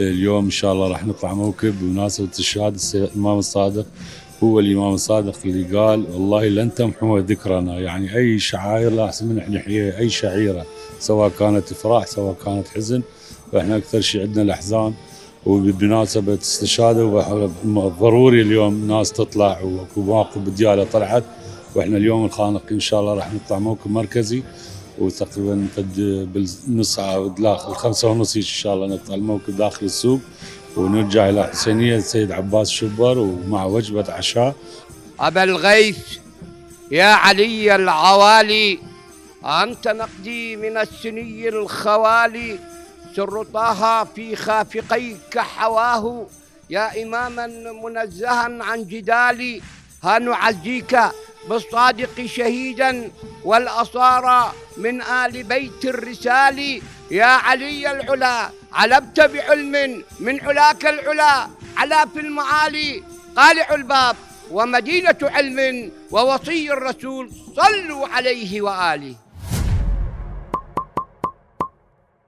اليوم إن شاء الله راح نطلع موكب بمناسبة الشهادة الإمام الصادق. هو الإمام الصادق اللي قال والله لن تمحو ذكرنا، يعني أي شعائر لازم نحييها، أي شعيرة سواء كانت إفراح سواء كانت حزن، فإحنا أكثر شيء عندنا الأحزان. وبمناسبة استشهاده ضروري اليوم الناس تطلع، وأكو مواقف دياله طلعت، وإحنا اليوم الخانق إن شاء الله راح نطلع موكب مركزي، وتقريبا بالنص داخل 5:30 إن شاء الله نطلع الموكب داخل السوق، ونرجع إلى حسينية السيد عباس شبر ومع وجبة عشاء. أبا الغيث يا علي العوالي، أنت نقدي من السني الخوالي، سر طه في خافقيك حواه، يا إماما منزها عن جدال، ها نعزيك بالصادق شهيدا، والأصارى من آل بيت الرسال، يا علي العلا علبت بعلم من علاك العلا، علا في المعالي قالع الباب ومدينة علم ووصي الرسول، صلوا عليه وآله.